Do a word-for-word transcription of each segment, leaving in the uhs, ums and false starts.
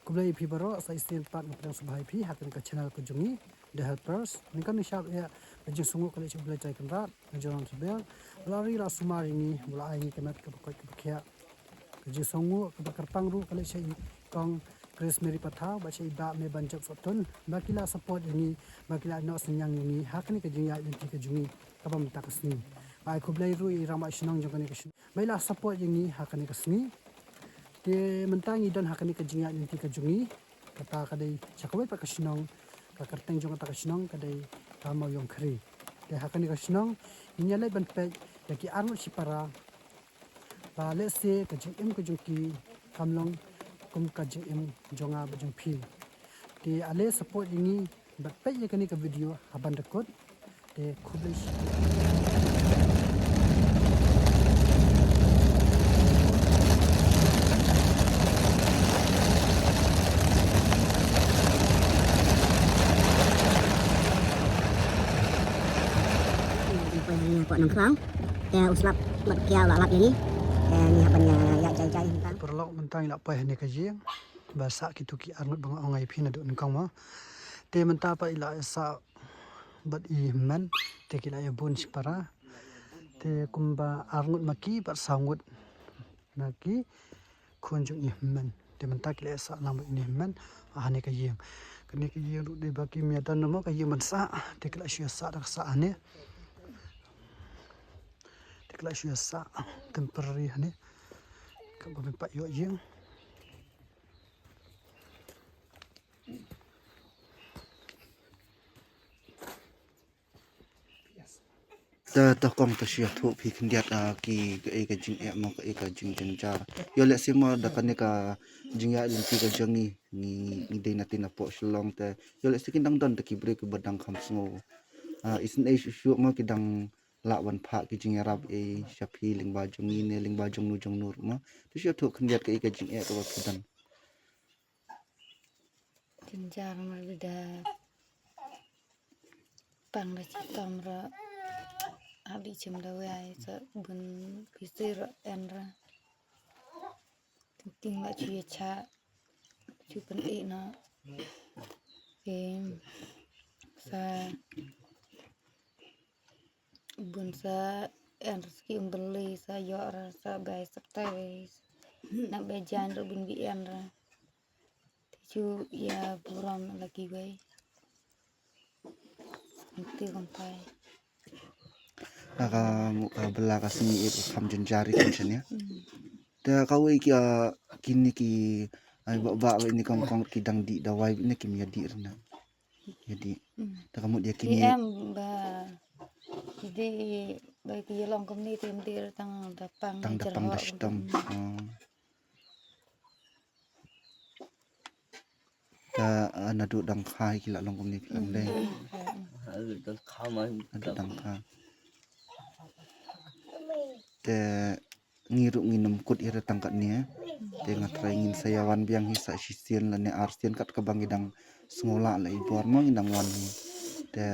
Khublei ïa phi baroh, sa shisien pat nga pdiang sngewbha ïa phi ha kane ka channel ka jong ngi, The Helpers. Mynta ngi shah ïa ka jingsngewnguh ka leit sha U Blei Trai Kynrad, ka jong Nongthymmai. U la ri la sumar ïa ngi, u la ai ïa ngi ka met kaba koit kaba khiah. Ka jingsngewnguh kaba kyrpang ruh ka leit sha i Kong Grace Mary Pathaw bad sha i Bah Mebanjop Sohtun, ba ki la support ïa ngi, ba ki la noh synñiang ïa ngi ha kane ka jingïaid lynti ka jong ngi kaba mynta ka sngi. Bad ai khublei ruh ïa i Rangbah Shnong jong kane ka shnong ba i la support ïa ngi ha kane ka sngi. Te mynta ngi don ha kane ka jingïaid lynti ka jong ngi. Kata ka dei sha kawei pat ka shnong, ka kyrteng jong kata ka shnong ka dei ka Mawïong Khri. Te ha kane ka shnong ngin ïa leit ban peit ïa ki arngut shipara ba lehse ka jingim ka jong ki kam long kum ka jingim jong nga bad jong phi. Te ale support ïa ngi bad peit ïa kane ka video haban da kut. Te khublei shibun. Te u slap bad kia u la lap ïa ngi. Te ngi hap ban ïa jai jai mynta. Paralok, mynta ngi la poi ha kane ka ïing ba sah kito ki arngut ba nga ong ïa phi naduh nyngkong mo. Te mynta pat i la sah bad i hynmen, te ki la ïa bun shipara. Te kumba arngut ma ki bad saw ngut na ki khun jong i hynmen. Te mynta ki la ïa sah lang bad ine i hynmen ha kane ka ïing. Kane ka ïing ruh dei ba kim ïa don mo ka ïing ban sah, te ki la shu ïa sah da ka sah hangne. Te ki la shu ïa sah temporary hangne. Kaba me pat ïoh ïing. Ta, ta kong, ta shu ïathuh phi khyndiat, ah, ki, kaei ka jingeh mo, kaei ka jingjynjar. Ïoh lehse mo da kane ka jingïaid lynti ka jong ngi, ngi, ngi dei na tei na poh Shillong te. Ïoh lehse kin dang don da ki briew kiba dang kham sngew. Ah, isynei shuh shuh mo ki dang lah ban phah ki jingïarap ei sha phi lyngba jong ngi ne lyngba jong nu jong nu ruh mo. Ta shu ïathuh khyndiat kaei ka jingeh kaba phi don. Jynjar ma lada pang da chitom ra, hap dih chim da wei ai sa bun phi sir en ra. Ting ting la chu ïa cha, chu pyn i na. Em, sa bun sa en ra sa ki umbeli, sa ïoh ra, sa bai sa tai, na bai jan ra bun bi en ra. Te chu ïa burom la kiwei. Nti kumtai. Ka, ka bylla ka sngi ïa ka kham jynjar ïa ka shane. Hmm. Te kawei ki, ah, kine ki, ai, ba, ba, ba, ini kong kong ki dang dih dawai, ini kim ïa dih rna. Ïa dih. Hmm. Te ka mut ïa kine. Em ba, dei ba ki ïa long kumne te em dih tang da pang. Tang da pang da shitom. Hmm. Oh. Ka, ah, naduh dang kha hi ki la long kumne phi ong dei. Naduh dang kha. Te ngi ruh ngin ym kut ïa re tang katne. Te nga trai ngin sa ïa wan biang hi sa shisien lane arsien kat kaba ngi dang sngew lah la i bor mo ngin dang wan hi. Te,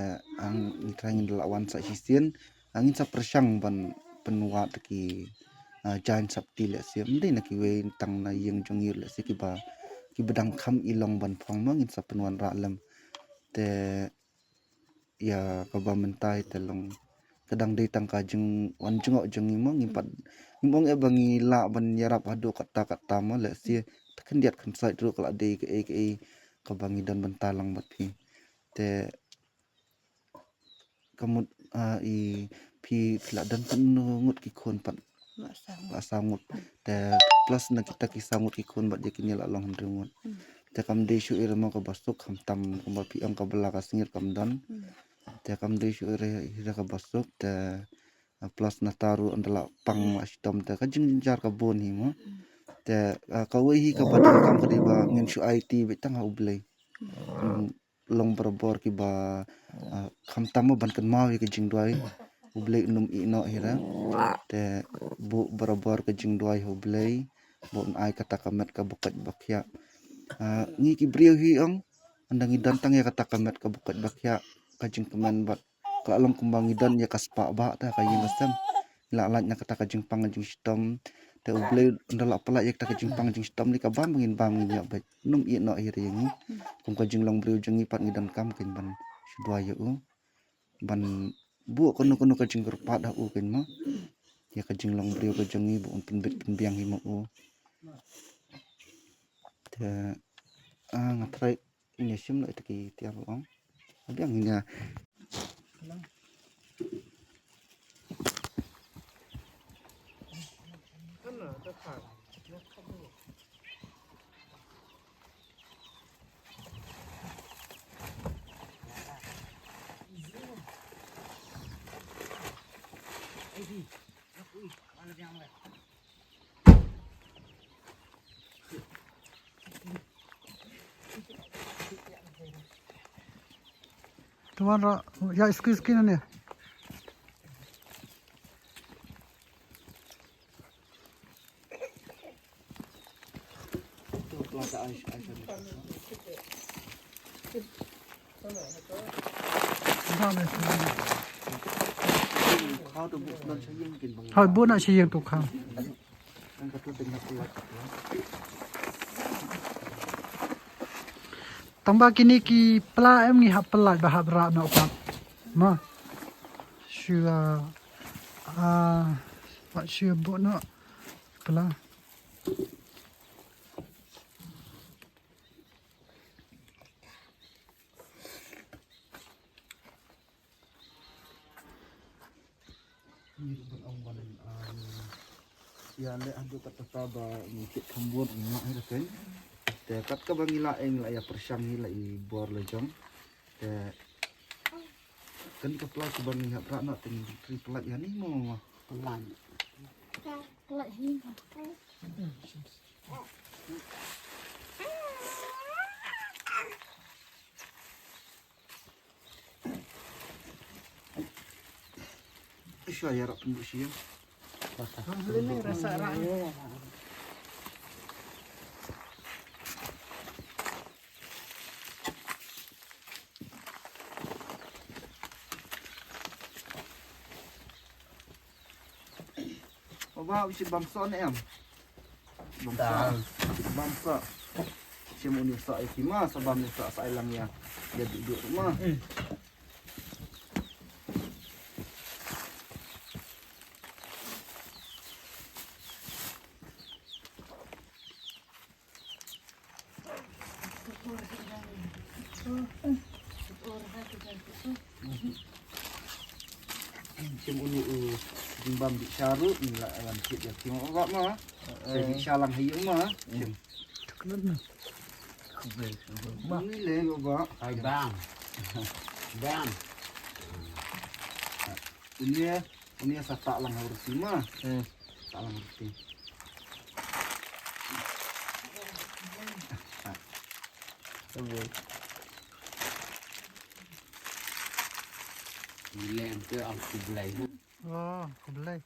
ah, ngi trai ngin da lah wan sa shisien. Ah, ngin sa pyrshang ban pynwad ki, ah, jaiñ sopti lehse. Ym dei na kiwei tang na ïing jong ngi lehse kiba, kiba dang kham i long ban phong mo ngin sa pynwanrah lem. Te ïa kaba mynta hi te long ka dang dei tang ka jingwan jngoh jong ngi mo ngim pat, ngim ong ïa ba ngi lah ban ïarap haduh katta katta mo lehse. Te khyndiat khynsoit ruh ka la dei kaei kaei kaba ngi don bynta lang bad phi. Te ka mut, ah, i phi, phi la don katno ngut ki khun pat? Ba saw ngut. Ba saw ngut. Te plus na kita ki saw ngut ki khun bad ïa kine la long hynriew ngut. Hmm. Te kam dei shuh ïa re mo kaba suk khamtam kumba phi ong ka bylla ka sngi kam don. Hmm. Te kam dei shuh ïa re, ïa re kaba suk te, ah, plus na ta ruh ynda la pang la shitom te ka jingjynjar ka bun hi mo. Hmm. Te, ah, kawei hi kaba donkam ka dei ba ngin shu aiti beit tang ha U Blei. Hmm. Hmm. Long barabor kiba, ah, khamtam mo ban kynmaw ïa ka jingduwai U Blei un ym ïeh noh hi re. Te buh barabor ka jingduwai ha U Blei ba un ai kata ka met kaba koit ba khiah. Ah, ngi ki briew hi ong ynda ngi don tang ïa kata ka met kaba koit ba khiah, ka jingkmen bad ka la long kumba ngi don ïa ka spah bah te ha ka ïing ka sem. Ngi la lait na kata ka jingpang ka jingshitom. Te U Blei un da la pynlait ïa kata ka jingpang jingshitom lei ka bam ngin bam ngin ïoh beit. Nym ïeh noh hi re ïa ngi. Kum ka jinglong briew jong ngi pat ngi donkam kein ban shu duwai ïa u. Ban buh kano kano ka jingkyrpad ha u kein mo. Ïa ka jinglong briew ka jong ngi ba un pynbit pynbiang hi ma u. Te ah, nga trai ine shim lo ita ki tiar long. Biang ine. Tuan ra, ya, excuse kina ne. Hoi, bu na shi yang tu kha. Tang ba kini ki pla em ngi hap pla ba hap ra no pa. Ma. Shu, ah, ah, ba shu bu no pla. Ngi ruh ban ong ban, um, ïa leh haduh katta ba ngi kit kham bun ngi ngah ïa ka keng. Te kat kaba ngi la eng la ïa pyrshang hi la i bor la jong. Te kan ka pla kaba ngi hap rah na te ngi tri pla ïa ni mo mo. Pla. Pla hi mo. Shu ïa rah pynduh sha ïing. Rasa rah. Baba, u shim bam soh ne em? Bam soh. Bam soh. Shim uni soh ïa ki ma, sa bam ni soh sa ai lang ïa. Ïa duh duh ma. Shim uni u jingbam di sharu ni la wan kit ya ki ma ba ma. Sa di shalang hayu ma. Shim. Ni le ba. Hai bam. Bam. Uni ya. Uni asa tak lang hurti ma. Hmm. Tak lang hurti. Ni lem tu aku belai. Oh, aku belai.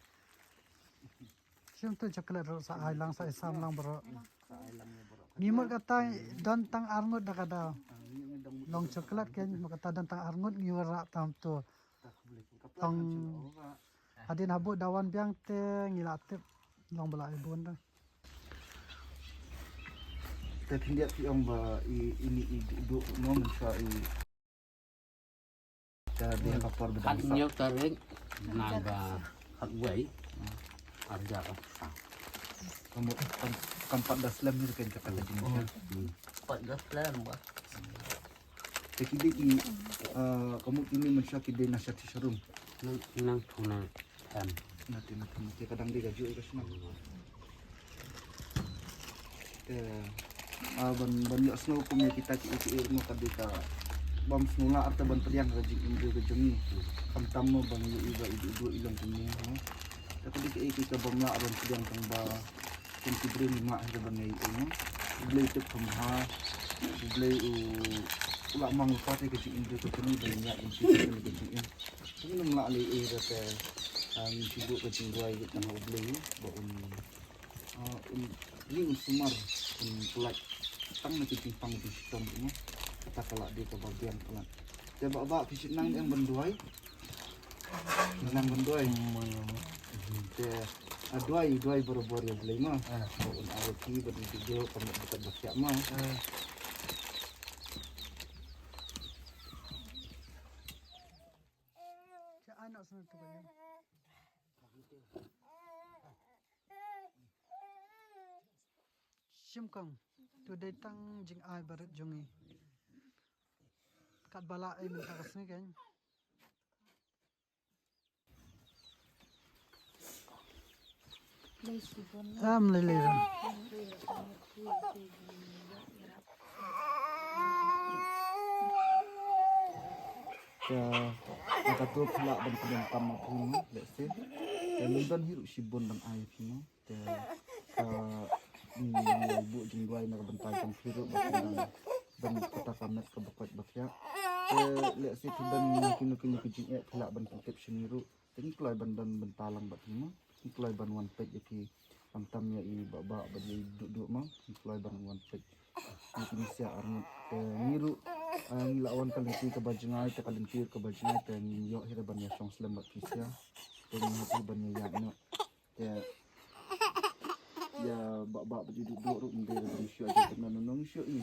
Sum tu chocolate ro sa ai lang sa isam lang bro. Ni mut kata don tang arngut da kada. Long chocolate ken mut kata don tang arngut ngi wara tam tu. Tang hadien habu dawan biang te ngi la tip long bala ibun da. Te pyndiat phi ong ba i ini i du no mun sha i. Te dia ka por bedang. Khat nyok tarik na ba khat wei. Arja ka. Kamu kam kam pat da slem ni kan kata ka jing. Pat da slem ba. Te ki dei ki, eh, ka mut kini mynshuwa ki dei na sha ti sharum. Nang, nang thuna em. Na ti na thuna te ka dang dei ka ju ka shna. Te, ah, ban, ban ïoh sngew kum ïa kita ki, ki, ki, no ka dei ka bam sngew la arta ban pdiang ka jingim ka jong ngi. Kam tam no ban ïoh i ba i, i, i long kumne, no. Te ka dei ka, i, ki ka bam la ban pdiang tang ba Kum ki briew ngi mah hi ban ngai ïa u. U Blei tip kham bha. U Blei u, u la mang u pat ïa ka jingim briew ka jong ngi ban ïa im ki ka jingim. Ngi nym lah leh ei ruh te, ah, ngi shu buh ka jingduwai ïa tang ha U Blei ba un, ah, un, ngi un sumar un pynlait tang na ki jingpang jingshitom ruh mo. Kata ka lah dei kaba biang palat. Te Bah Bah phi shu nang em ban duwai. Nang ban duwai. Te, Duwai, duwai barabor ïa U Blei ma. Ah. Ba un ai ïa phi ba dei dei ka met ba kat ba khiah ma. Ah. Shim kong, to dei tang jingai barit jong ngi. Kat ba la ai mynta ka sngi keiñ. Am lei lei. Ka, ka tu pula ban pyndonkam ma phi mo, let's say. Ka mynta hi ruh shibun ban ai phi mo. Te ka, mm, buh jingduwai na ka bynta jong phi ruh ba phin dang don kata ka met kaba koit ba khiah. Te lehse phi don kino kino ki jingeh phi lah ban pyntip sha ngi ruh. Te ngi kloi ban don bynta lang bad phi mo. Ngi kloi ban wan peit ïa phi. Khamtam ïa i Bah Bah bad ïa i Duh Duh mo. Ngi kloi ban wan peit. Ngi kine sha arngut. Te ngi ruh, ah, ngi la wan ka lynti kaba jngai, te ka lynti kaba jngai te ngi ïoh hi ban ïa shong slem bad phi sha. Te ngi hap hi ban ïa ïaid noh. Te ïa Bah Bah bad ïa i Duh Duh ruh ym dei ban shu ïa jingkyrmen nong shu i.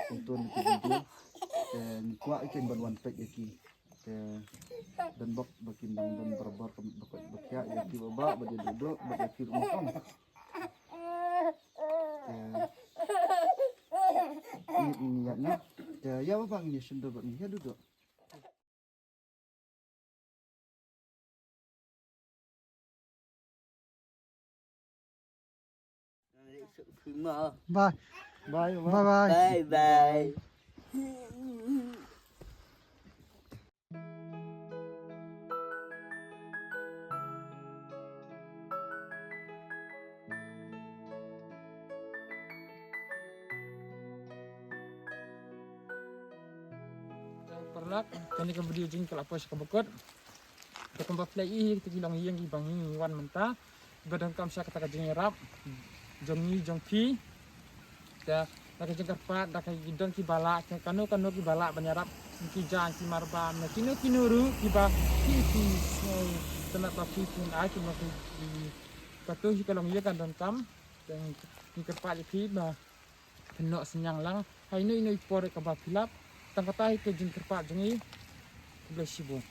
Kumto na ki video. Te ngi kwah ïa kin ban wan peit ïa ki. Te don bok ba kin dang don barabor ka met ba koit ba khiah ïa ki Bah Bah bad ïa i Duh Duh bad ïa ki ruh ma kong. Te ngi, ngi ïa na. Te ïa Bah Bah ngi ïa shim da bad ngi ïa Duh Duh. Bye. Bye, bye. Bye, bye. Bye, bye. Paralok, kane ka video jong ngi ka la poi sha kaba kut. Te kumba phi la ïohi, kita ki longïing kiba ngi wan mynta, ba donkam sha kata ka jingïarap jong ngi jong phi. Te na ka jingkyrpad, da ka don kiba lah, kano kano kiba lah ban ïarap, ki jaiñ, ki marbam, na kino kino ruh kiba phi phi, eh, tang ba phi phin ai, kino ki, ki, katu hi ka longïing ka donkam. Te ngi kyrpad ïa phi ba phin noh synñiang lang ha ino ino i por kaba phi lap. Tang kata hi ka jingkyrpad jong ngi. Khublei shibun.